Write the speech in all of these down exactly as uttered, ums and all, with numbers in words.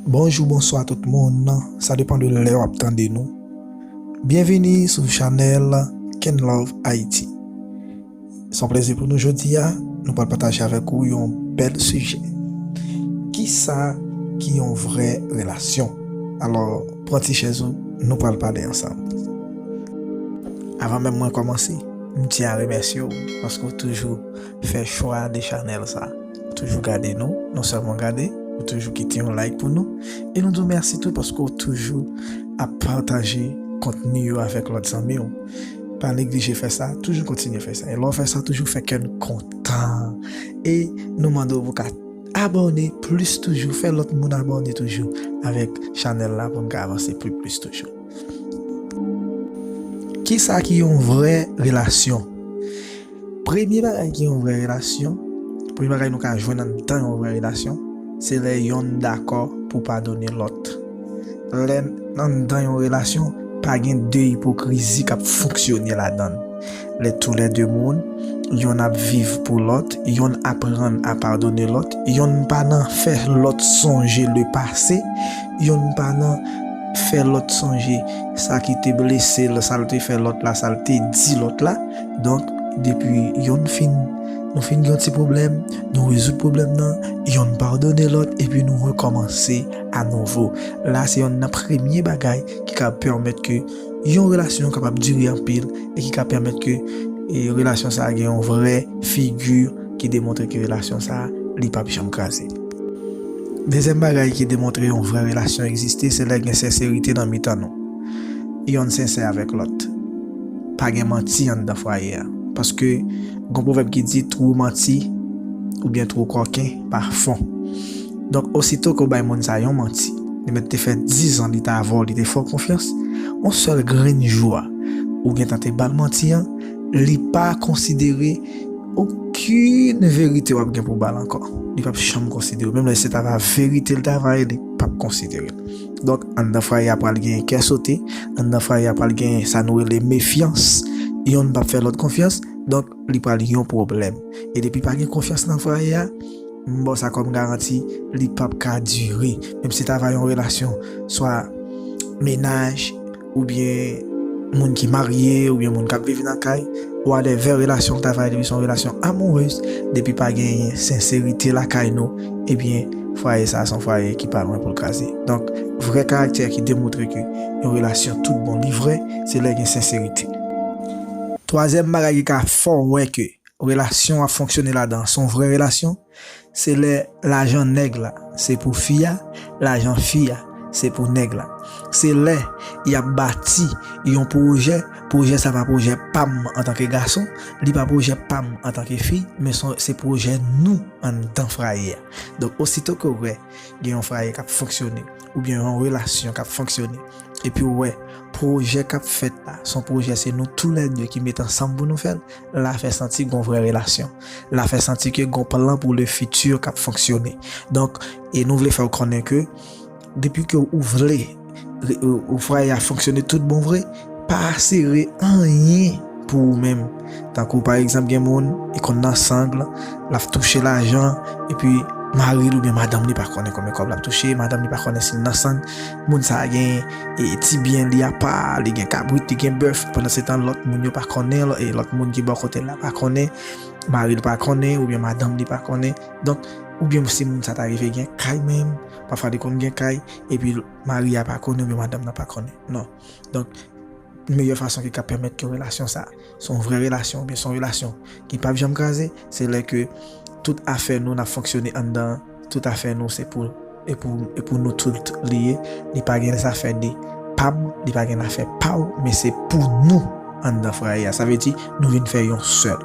Bonjou, bonswa tout moun, sa depann de lè w ap tande nou. Byenvini sou chanèl Ken Love Haiti. Se yon plezi pou nou jodi a, nou pral pataje avèk ou yon bèl sijè. Kisa ki yon vrè relasyon? Alò, pran ti chèz ou, nou pral pale ansanm. Avan menm mwen kòmanse, m tyen a remèsye w paske w toujou fè chwa de chanèl sa. Ou toujou gade nou, non sèlman gade, ou toujou kite yon like pou nou, e nou di w mèsi tou paske w toujou ap pataje kontni yo avèk lòt zanmi w. Pa neglije fè sa, toujou kontinye fè sa. E lè w fè sa, toujou fè kè n kontan. E nou mande w pou ka abòne plis toujou, fè lòt moun abòne toujou avèk chanèl la pou n ka avanse pi plis toujou. Kisa ki yon vrè relasyon? Premye bagay ki yon vrè relasyon, premye bagay nou ka jwenn anndan yon vrè relasyon, se lè yonn dakò pou padone lòt. Lè anndan yon relasyon, pa gen de ipokrizi k ap fonksyone ladan l. Lè toulède moun, yonn ap viv pou lòt, yonn aprann a padone lòt, yonn pa nan fè lòt sonje lepase, yonn pa nan fè lòt sonje sa ki te blese l, sa l te fè lòt la, sa l te di lòt la. Donk, depi yonn fin, nou fin gen yon ti pwoblèm, nou rezoud pwoblèm nan, yonn padone lòt, epi nou rekòmanse anouvo. La, se yonn nan premye bagay ki ka pèmèt ke yon relasyon kapab dire anpil e ki ka pèmèt ke, e, relasyon sa a gen yon vrè figi ki demontre ke relasyon sa a, li p ap janm kraze. Dezyèm bagay ki demontre yon vrè relasyon egziste, se lè gen senserite nan mitan nou. Yonn sensè avèk lòt. Pa gen manti anndan fwaye a. Paske, gon pwovèb ki di, two manti oubyen two kòken pa fon. Donk, osito ke w bay moun sa yon manti, li mèt te fè dizan li t avè w, li te fè w konfyans, yon sèl grenn jou a, ou gentan te ba l manti an, li pa konsidere okenn verite w ap gen pou ba l ankò. Li p ap janm konsidere w. Menm lè se ta va verite l ta va ye, li p ap konsidere l. Donk, anndan fwaye a pral gen kè sote, anndan fwaye a pral gen sa nou rele mefyans, yonn p ap fè lòt konfyans, donk, li pral yon pwoblèm. E depi pa gen konfyans nan fwaye a, m ba w sa kòm garanti, li p ap ka dire. Menm si ta va yon relasyon, swa mennaj, oubyen moun ki marye, oubyen moun k ap viv nan kay, whatever relasyon k ta va ye, depi se yon relasyon amourez, depi pa genyen senserite lakay nou, ebyen, fwaye sa a se yon fwaye ki pa lwen pou l kraze. Donk, vrè karaktè ki demontre ke yon relasyon tout bon li vrè, se lè gen senserite. Twazyèm bagay ki ka fè w wè ke relasyon ap fonksyone ladan, se yon vrè relasyon, se lè lajan nèg la, se pou fi a, lajan fi a, se pou nèg la. Se lè y ap bati yon pwojè, pwojè sa pa pwojè pa m antanke gason, li pa pwojè pa m antanke fi, men se, se pwojè nou anndan fwaye a. Donk, osito ke w wè gen yon fwaye k ap fonksyone, oubyen yon relasyon k ap fonksyone, epi w wè pwojè k ap fèt la, se yon pwojè se nou toulède ki met ansanm pou nou fè l, la fè santi gon vrè relasyon. La fè santi ke gon plan pou le futur k ap fonksyone. Donk, e nou vle fè w konnen ke depi ke ou vle re- ou, ou fwaye a fonksyone tout bon vre, pa sere anyen pou ou menm. Tankou pa egzanp gen moun, li konn nan sang, l ap touche lajan, epi mari l oubyen madanm li pa konnen konbyen kòb l ap touche, madanm li pa konnen si l nan sang. Moun sa a gen, e, ti byen li apa, li gen kabrit, li gen bèf, pandan se tan lòt moun yo pa konnen, lò- e lòt moun ki bò kote l la pa konnen, mari l pa konnen, oubyen madanm li pa konnen. Donk, oubyen si moun sa ta rive gen kay menm, pafwa li konn gen kay, epi mari a pa konnen oubyen madanm nan pa konnen. Non. Donk, meyè fason ki ka pèmèt ke relasyon sa, se yon vrè relasyon oubyen se yon relasyon ki p ap janm kraze, se lè ke tout afè nou, n ap fonksyone anndan, tout afè nou se pou, e pou, e pou nou tout li ye. Li pa gen zafè de pa m, li pa gen afè pa w, men se pou nou anndan fwaye a. Sa vle di, nou vin fè yon sèl.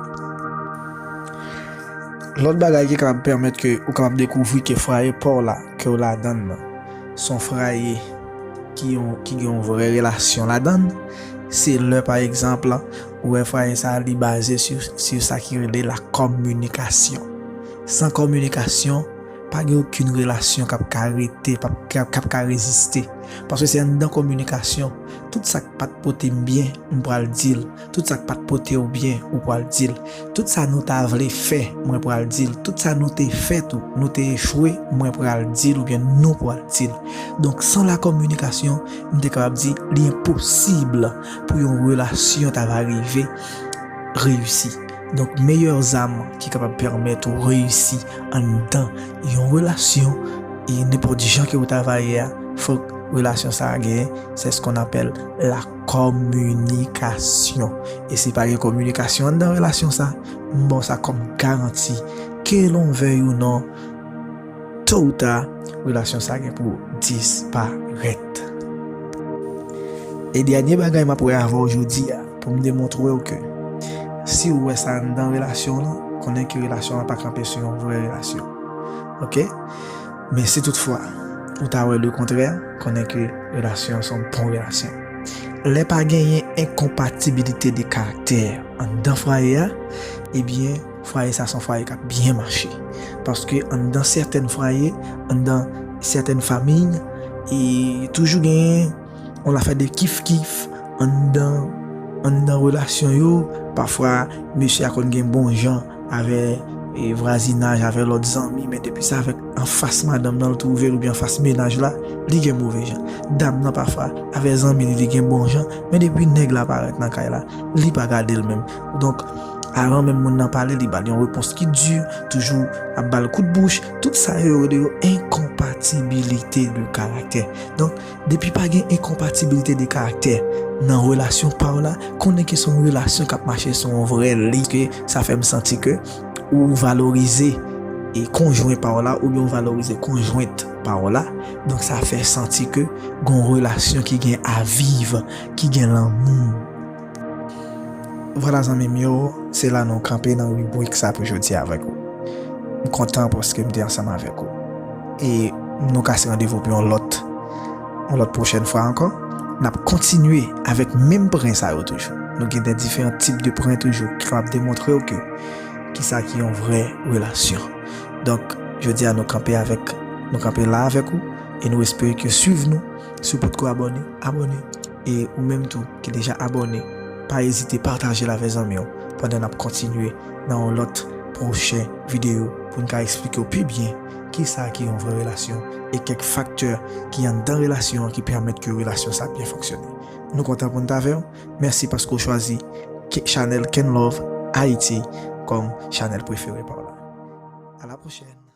Lòt bagay ki kapab pèmèt ke ou kapab dekouvri ke fwaye pa w la, ke w ladan l nan, se yon fwaye ki yon, ki gen yon vrè relasyon ladan l, se lè, pa egzanp, ou wè fwaye sa a, li baze sou, sou sa ki rele la kominikasyon. San kominikasyon, pa gen okenn relasyon k ap ka rete, p ap, k ap, k ap ka reziste. Paske se anndan kominikasyon. Tout sa k pa t pote m byen, m pral di l. Tout sa k pa t pote w byen, ou pral di l. Tout sa nou ta vle fè, mwen pral di l. Tout sa nou te fè tou, nou te echwe, mwen pral di l oubyen nou pral di l. Donk, san la kominikasyon, m te kapab di, li enposib pou yon relasyon ta va rive reyisi. Donk, meyè zam ki kapab pèmèt ou reyisi anndan yon relasyon, e nenpòt jan ke ou ta va ye a, fòk relasyon sa a genyen, c'est ce qu'on appelle la communication. E si pa gen kominikasyon anndan relasyon sa, m ba w sa kòm garanti, ke l on vèy ou non, to ou ta, relasyon sa gen pou disparèt. E dènye bagay m ap wè avè w jodi a, pou m demontre w ke si w wè sa anndan relasyon w lan, konnen ke relasyon an pa kanpe sou yon vrè relasyon. Oke? Men si toutfwa, ou ta wè lekontrè, konnen ke relasyon an se yon bon relasyon. Lè pa genyen enkonpatibilite de karaktè anndan fwaye a, ebyen, fwaye sa se yon fwaye k ap byen mache. Paske anndan sètèn fwaye, anndan sètèn fanmi, e toujou genyen yon afè de kif-kif anndan, anndan relasyon yo. Pafwa, mesye a konn gen bon jan avè, e, vwazinaj, avè lòt zanmi, men depi se avèk anfas madanm nan l twouve l oubyen anfas mennaj la, li gen move jan. Dam nan pafwa, avè zanmi li, li gen bon jan, men depi nèg la parèt nan kay la, li pa gade l menm. Donk, avan menm moun nan pale, li ba l yon repons ki di, toujou ap ba l kout bouch. Tout sa yo, yo rele yo enkonpatibilite de karaktè. Donk, depi pa gen enkonpatibilite de karaktè nan relasyon pa w la, konnen ke se yon relasyon k ap mache sou yon vrè liy, ke sa fè m santi ke ou valorize e konjwen pa w la, oubyen ou valorize konjwent pa w la. Donk, sa fè santi ke gon relasyon ki gen aviv, ki gen lanmou. Vwala, zanmi m yo, se la nou kanpe nan ribrik sa pou jodi a avèk ou. M kontan paske m te ansanm avèk ou. E nou kase randevou pou yon lòt, yon lòt pwochèn fwa ankò. N ap kontinye avèk menm pwen sa yo toujou. Nou gen de diferan tip de pwen toujou ki kapab demontre w ke kisa ki yon vrè relasyon. Donk, jodi a nou kanpe avèk, nou kanpe la avèk ou e nou espere ke w swiv nou. Si w potko abòne, abòne. E ou menm tou ki deja abòne, pa ezite pataje l avè zanmi w pandan n ap kontinye nan yon lòt pwochen videyo pou n ka eksplike w pi byen kisa ki yon vrè relasyon e kèk faktè ki anndan relasyon an ki pèmèt ke relasyon sa byen fonksyone. Nou kontan pou n t avè w. Mèsi paske w chwazi ke-, chanèl Ken Love Haiti kòm chanèl prefere pa w la. A la pwochèn.